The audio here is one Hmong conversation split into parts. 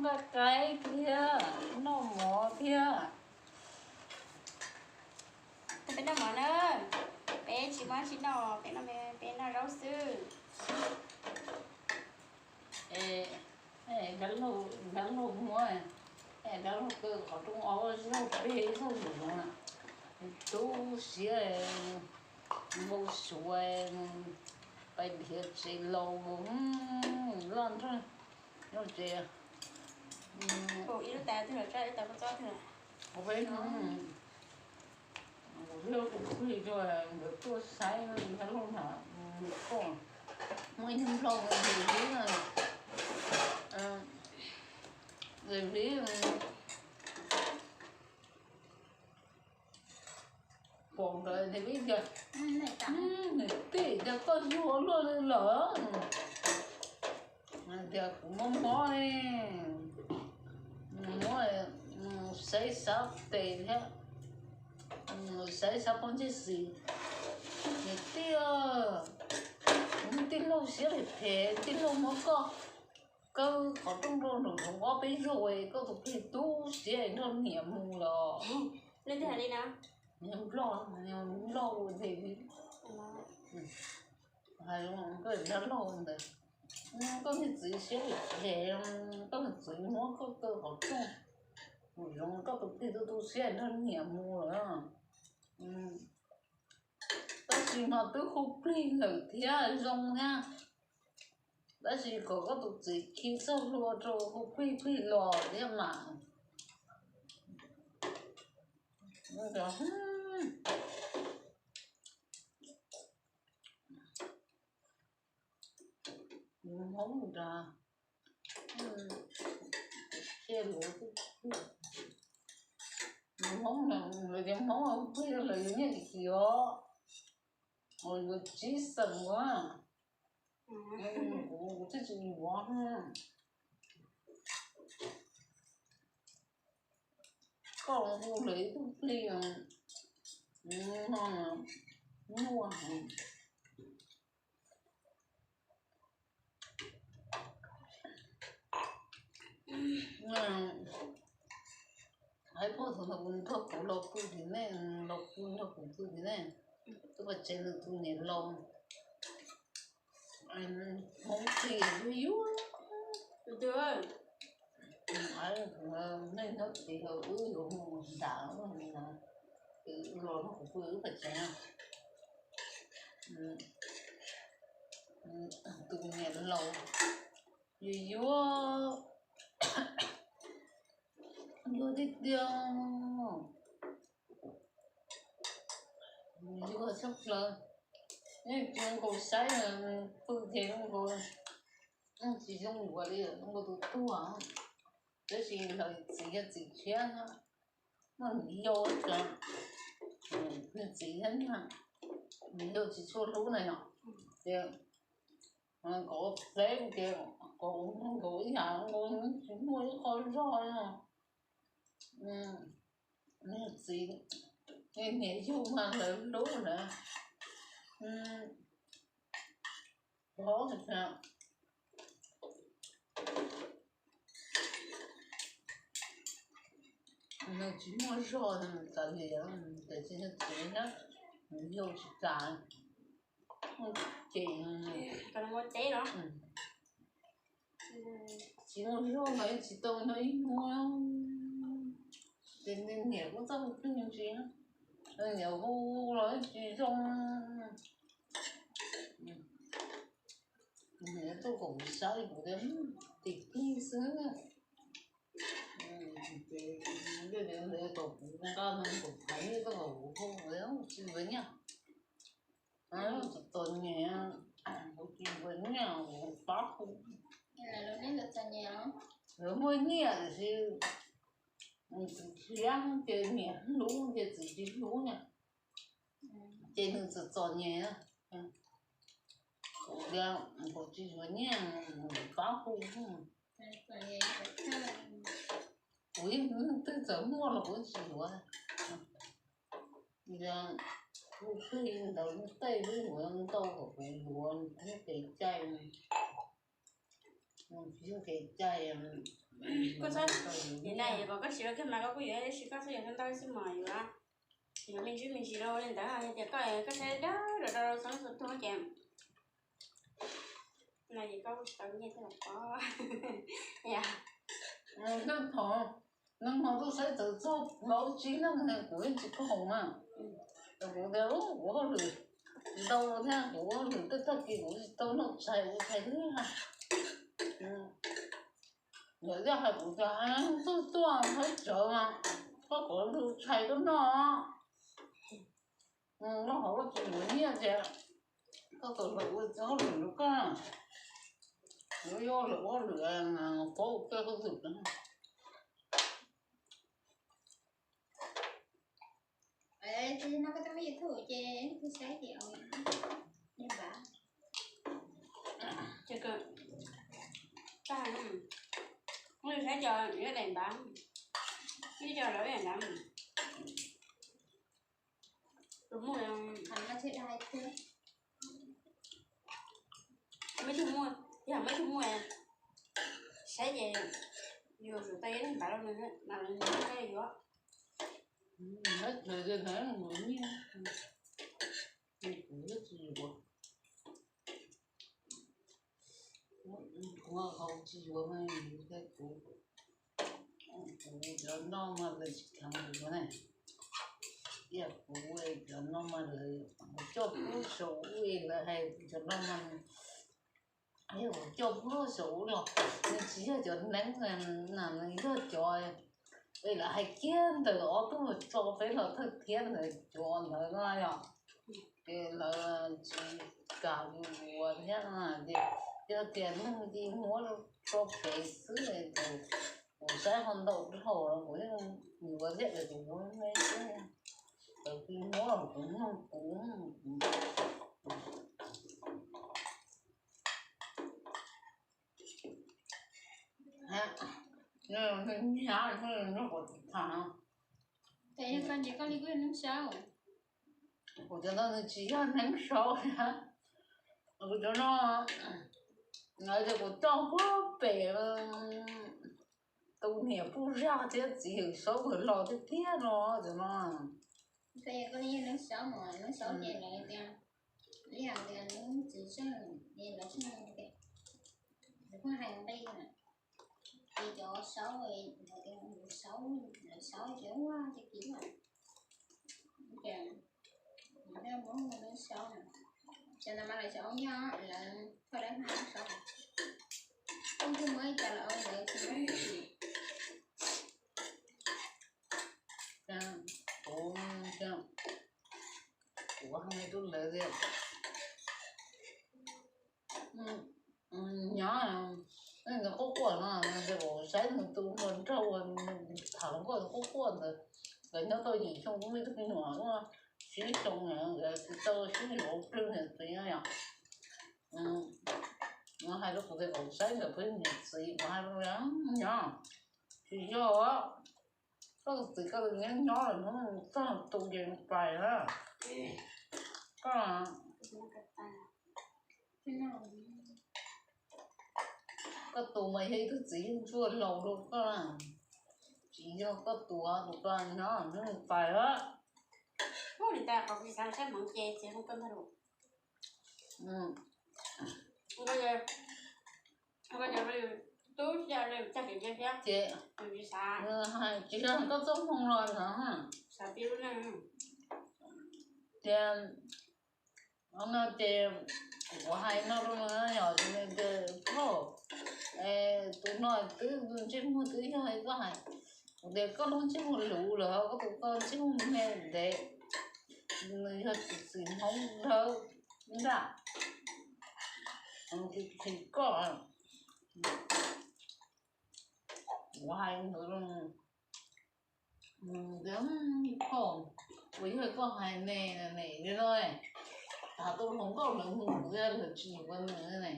Noj qaib thiab noj mov thiab. Peb noj mov na, peb tsis muaj tsis noj, peb noj, peb noj zaub xwb. Dab laug muab, dab laug kaw qhov rooj ob zaug peb zaug ntawm no, tu siab, npau suav, pais nrhiav tsev laus, loj nrog no ces ib lub tas twg los tso ib tas koj txob twg. Kuv peb no, kuv thiab kuv plig rau nkawd tuaj saib dab laug na, koj muaj ib tug nplog nqes vib, nqes vib, pom nkawd nqes vib tias, niam tij, cas koj yuag luaj li lawm? Tias kuv mob mob ne, mob, saib sab tes thiab, saib sab pob ntseg xis. Niam tij, tij laug siab phem phem, tij laug muab koj kaw qhov rooj rau nraum zoov ob peb zaug, koj tus plig tu siab nrog niam mus los. Niag nplog, niag nplog ua ntej li. Hais zoo koj dab laug ntawd, koj niag txiv siab phem phem, koj niag txiv muab koj kaw qhov rooj nraum zoov, koj tus plig tu tu siab nrog niam mus lawm. Tab sis mas twb hu plig lawm thiab zoo thiab, tab sis kom koj tus txiv khi txoj hlua rau hu plig plig los thiab mas. Hmoob nrad, Hmoob, lawv cov Hmoob plig lawv yuav nyiaj kim os, yuav tsib xeem ua, kuv thiaj tsis yuav. Koj hu lawv ib tug plig no, nyuaj heev. Hais pog thaum ntawd kuv nrog kuv los pw tim nej, los pw nrog kuv pw tim nej, twb pais tsev nws tus niam laus. Hmoob plig yuag yuag. Nej nyob tsev los wb yuav mus nram, los nrog kuv pw wb pais tsev. Tus niam laus yuag yuag, yuag tiag tiag, yuag tshaj plaws. Yeej tsis zoo nkaus saib, pw ces zoo nkaus, tsis zoo yuav li, zoo nkaus tus tuag. Tab sis lawv txiv yog txiv tshiab, muaj niam yau, niam txiv thiab niam yau tsis tshua hlub na yom, ces nkawd xeeb ces nkawd, nkawd ib yam nkaus tsis muaj ib qho zog no. Niag txiv, niam yau mas lawv hlub lawm. Nws tsis muaj zog, tas li tias tsis niag txiv thiab, nws yau tsis tas, ces tsis muaj zog los tsis tau nyob ib hnub. Ces niam kuj txawj hu plig ntsis, niam hu los tsis zoo. Niam tuaj kom kuv saib kuv tias, tim plig xwb. Ces ntawd kom kuv nqa no kom thaiv nej tuaj kom kuv hu, tsis yuav nyiaj. Txom txom nyem, kuv tsis yuav nyiaj, kuv pab hu. Lawv muaj nyiaj tiam sis txiv tshiab ces niam hlub ces txiv tsis hlub na, ces nws txom txom nyem. Kuv tias kuv tsis yuav nyiaj, kuv pab hu. Kuv yeej, twg txawm muaj los kuv tsis yuav. Yog hu plig ntawd tej lub yuav ntau kom kuv yuav thiab kev cai, tsis yog kev cai, Kuv txhob, nim no yog kom koj siv rau kiag mas koj kuj yuav, tab sis koj txhob yuav ntau xwb mas yuav, yuav me ntsis me ntsis rau li ntawd, yog tias koj, koj saib dawb dawb rau txhua leej txhua tug ces no ces koj kuj tsis tau nyiaj thiab los pob. Yog, neeg ho tuaj saib txawv txog plaub tsib leej kuv yeej tsis khoom na. Kuv tias kuv hauj lwm ntau thiab kuv hauj lwm tej tag kis kuv tsis tau noj tshais ua tshais li. Lawv thiaj hais kuv tias tuaj tuaj saib tsawv mas koj kom lug tshais koj noj. Noj hauv koj tsis yuav nyiaj ces koj kom lawv ua hauj lwm rau koj. Kuv yuav lawv ua hauj lwm, koj ua koj tus. Ces no koj twb muaj YouTube ces koj saib ces, koj saib cov yuav daim npav, ib co lawv daim npav. Tus muaj, muaj ib tug muaj, yog muaj ib tug muaj, saib ces yus tsum tau ib daim npav rau nws, mas nws yuav. Kuv tsis yuav, kuv tsis yuav, kuv cov noj mas lawv tsis kheev kuv na. Tias kuv cov noj mas lawv, kuv coj pluag saum ub lawv hais kuv cov noj mas, yog kuv coj pluag saum ub los nws tsis yog cov neeb na, nws yog cov, lawv hais kiag ntawm ob tug tso peb los thawj thiab ntawd cov ntawd no yom. Ces lawv tsis kam yus yuav thiab no ces yog tias neeg ci muab tso pem xwb ces kuv saib ho ntau dhau los kuv yeej yuav thiab, kuv yuav me xwb. Lawv ci muab los kuv mloog kuv. Hnyav, hnyav, hnyav, hnyav, hnyav. Ces yog koj ces koj li kuj yog neeb saub. Kuv cov no nws tsis yog neeb saub, kuv cov no, lawv tias kuv coj puag pem tus niam puj zaj thiab txiv yawm saub nkawd los tiag tiag no, cov no. Koj yog koj li yog neeb saub mas neeb saub ces lawv tias, ib yam tias lub txiv zeej es lawv tseem, lawv pheej hais nqi na, ces cov saub, lawv tias saub, lawv saub ces ua ces kiv lawm. Ces muab neeb saub na, cov ntawd mas lawv tsis au yog lawv thaj dab hab saub, leej twg muab ib co lawv au, lawv tsis muab tsis. Kuv, kuv hais rau lawv tias nyob, nws quaj quaj no, kuv saib nws tus hluas nraug tham hluas nkauj quaj quaj ntawd, nkawd nyob tau yim xyoo kuj muaj ib tug me nyuam ua tsib xyoo, nkawd tsis tau sib yuav ua plig niam txiv no yom. Nws hais rau kuv tias kuv saib nkawd plig niam txiv, kuv hais rau nyob, tsis yog, koj tus txiv koj nyob nyob lawm hnub txog tu ces pais na. Koj, koj tus mas yog ib tug txiv yeej ntsuag laus rau koj, tsis yog koj tus, tus koj nyob hnub pais a. Hu li ntawd qhov kuv xav saib hmoov ces txiv hu koj ntag lauj. Tub caj li caj kev cia thiab, ces tsis yog koj txoj hmoo los ntawd. Xav pib lub neej tias no ces kuv hais no rau nws yom, ces nws tias, Phauj, tus no twb ntsej muag twb yog koj hais, kuv tias koj lub ntsej muag luv lawm, koj tus koj ntsej muag me ntev, nws yog tus txiv Hmoob dawb nraj, qhis koj. Kuv hais ntawd, phauj, uas yog koj hais ne, ne li no, tham tau hluas nkauj lawv mus lawv tsis yuav nws ne.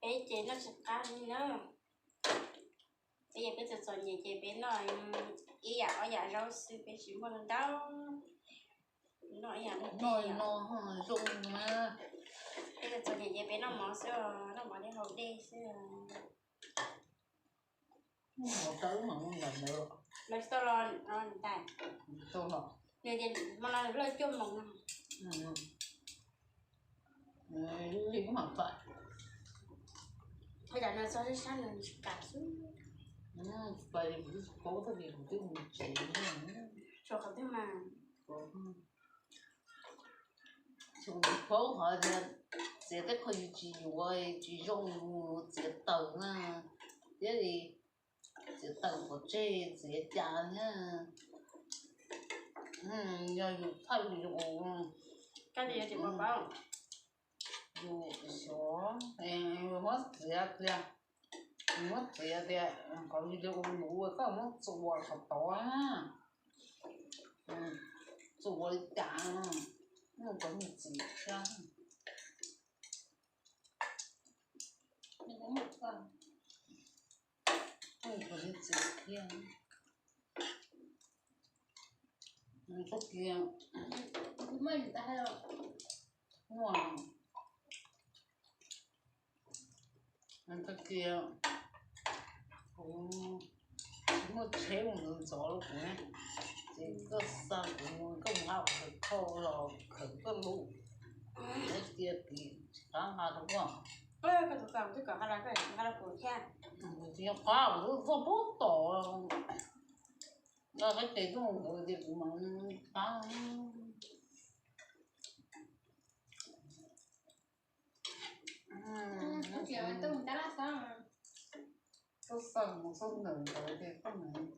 Peb ces noj tsis qab li na. Peb yog peb txom txom nyem ces peb noj ib yam ob yam zaub xwb, peb tsis muaj ntau. Noj no zoo na. Peb txom nyem ces peb noj mov xwb, noj mov thiab haus dej xwb. Mov dawb mas mus nram ntawd. Lawv tsis tau los no ntais. Tau los. Nws ces hmo no lawj cuaj moos no. Li kuj mam pam. Ua cas nws txog sab nws tsis kam xwb. Pais kuv twb tsis paub tag kis kuv twb mus tsev. Tsuas qhov twg mas. Tsis paub qhov tias txiav tej qho yus tsis yuav tsis zoo yus txiav tawm na, thiab li txiav tawm pov tseg txiav cas thiab. Yog yus thaij video, yus xyov, yus muab txiav tias, yus muab txiav tias kom video luv koj muab txuas qhov tod na, txuas li cas, cov niag txiv thiab. Cov niag txiv thiab. Tag kis, tag kis kuv muaj tsheb mus ntxov ntxov rau kuv, ces koj xa kuv mus, koj mus hab khawv thauj los khawv koj lub, cia tis tsis qab nqa rau koj. Tsis nco qab, kuv twb txog pub tom, nqa qab tes tuaj mus ntawd ces kuv mam qab. Txhob xav mus txog ntawm ntawd ces koj mus,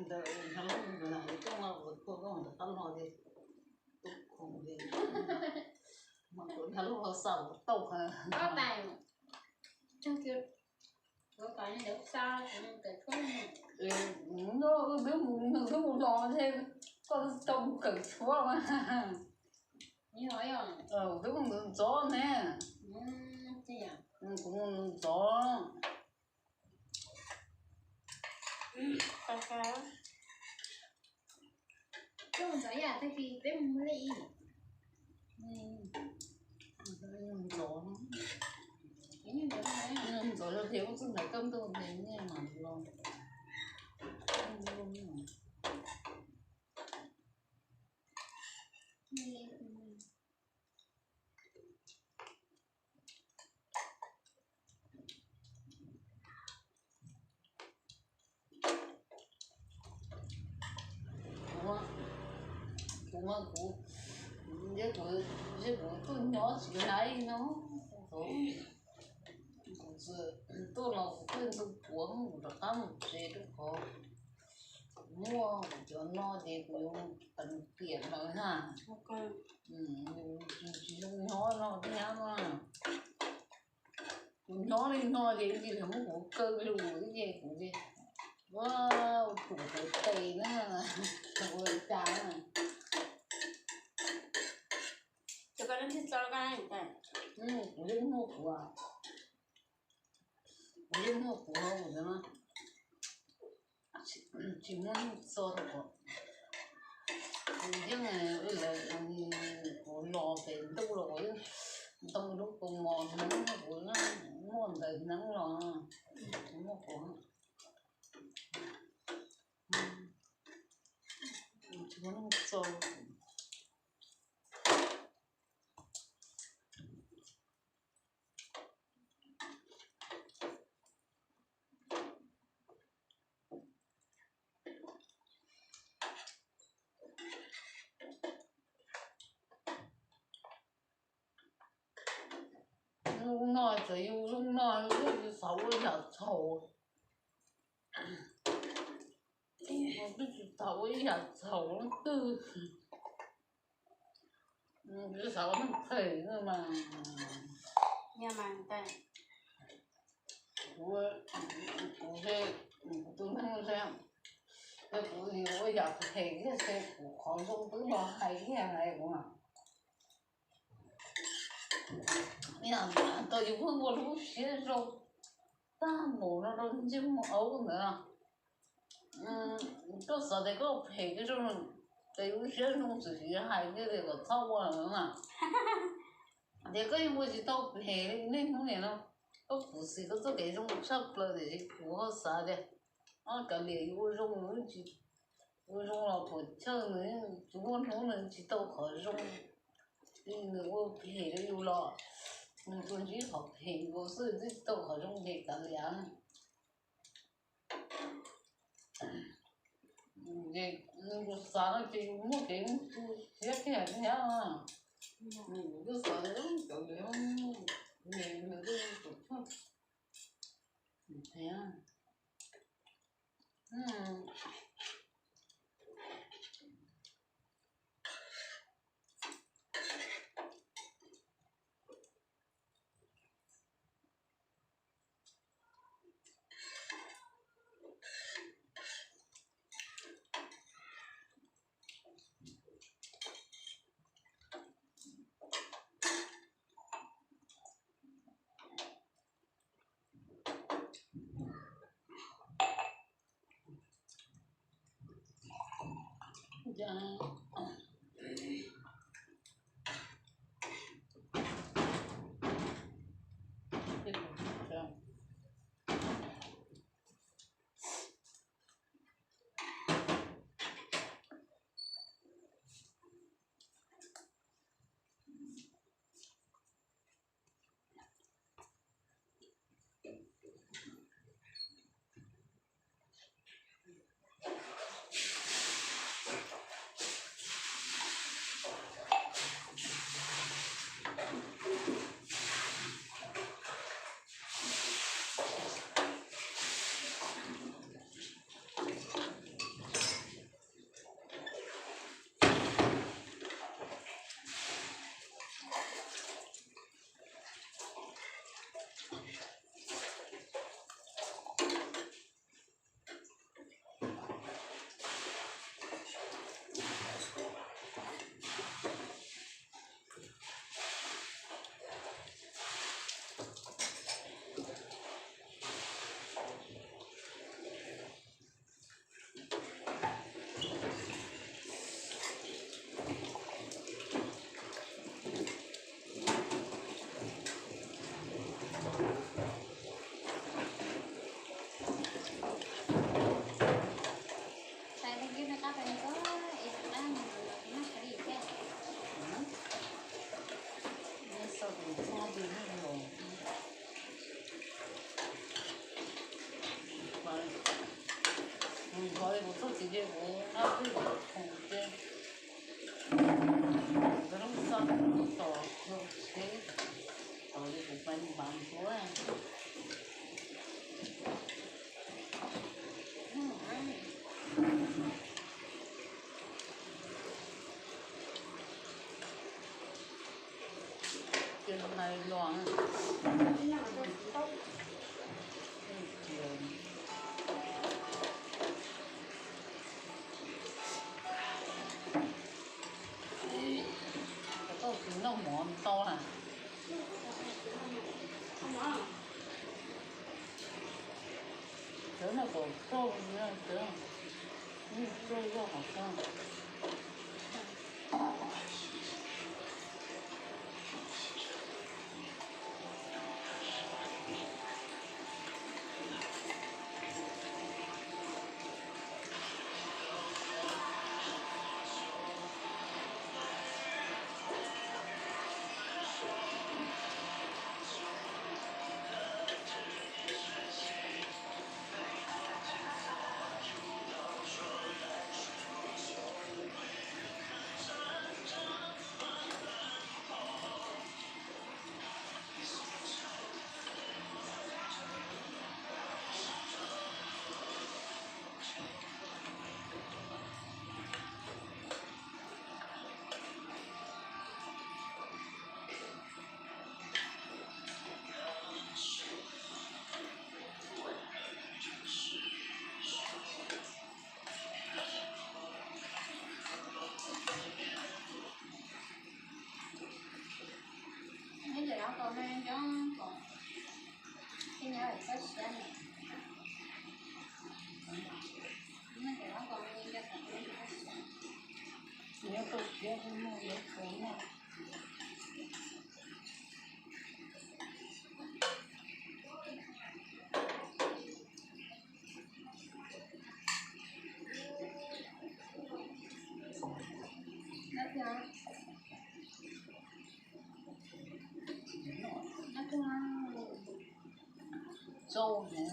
ntawd nyob lub ntawd na, koj nqa ua tuaj koj mus rov qab los ces tus khoom ces mas kuv nyob lub hauv xav ua tauj. Twb mus, nws twb mus los thiab, koj tau mus kawm tshuab mas. Kuv twb mus ntxov ntxov ne. Kuv mus ntxov. Ntxov yam tag kis peb mus muag li. Ntxov, ntxov yog tias ub txog ntawd koj ntuj ntiag nyiaj mas los. Kuv, kuv, kuv, kuv tuaj nyob tsis laib no, kuv tuaj los kuv tuaj ntu puav kuv rov qab mus tsev rau qhov muaj kuv cov no ces kuv yuav teev tiam lawm na. Tsis zoo nyob no thiab no. Kuv nyob li no ces ib txhis muab kuv kaw lus ib ce kuv ces ua ruam kuv tes na, ua cas na. Kuv yeej muaj kuv, kuv yeej muaj kuv no, tsis muaj neeg txo rau kuv. Kuv yeej, kuv los pem ntuj los kuv yeej ntoo lub kaus mom hneev kuv muaj ntawd hneev los kuv muaj kuv, tsis muaj neeg txo. Lub no txawm yus lub no yus twb tsis xav ua yam txhaum, yus twb tsis xav ua ib yam txhaum leej twg. Twb xav ua neeg phem mas. Kuv, kuv, kuv tus neeg, kuv ua yam phem thiab ces kuv qhov zoo twb los hais thiab hais kuv. Tau yus pheej ua lub siab zoo tag npaum no rau ntsej muag aub ntawd. Koj xav tias koj phem koj zoo, ces lub siab zoo xwm tsis hais thiab tias kom txhob ua lawm na. Tias koj yeej ua tsis tau phem li niaj hnub niam no. Koj puv xim koj txoj kev zoo tshaj plaws tiam sis kuv ho xav tias, o, kav liam, yus ua zoo nws tsis, ua zoo los puas chawj, nws tsis muaj hnub nws tsis tau qhov zoo. Nws ua phem rau yus los nws tsuas ntsib qhov phem nkaus xwb, twb tsis tau qhov zoo ces kav liam. Ces yus xav no ces yus muaj kev tu siab kiag thiab. Yus twb xav tias kav liam, nws twb tus choj thiab. Nws nrov li kuv txuj txiv ces kuv nqa peb khoom ces kuv lub xaj tos tsheb, tos li kuv pais npav ntua. Ces nais los tau tus noj mov tau na. Cov no kom rau, cov no rau zoj kom rau. Tsau hmoov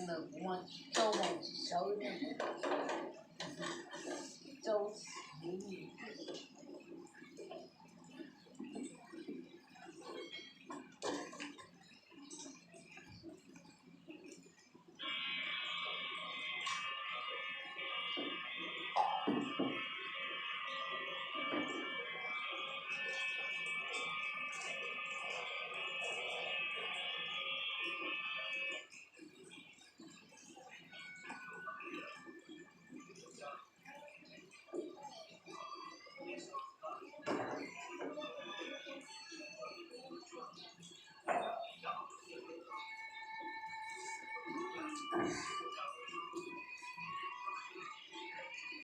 ntawm kuv mas tsau mas tsis sawv li, tsau heev li.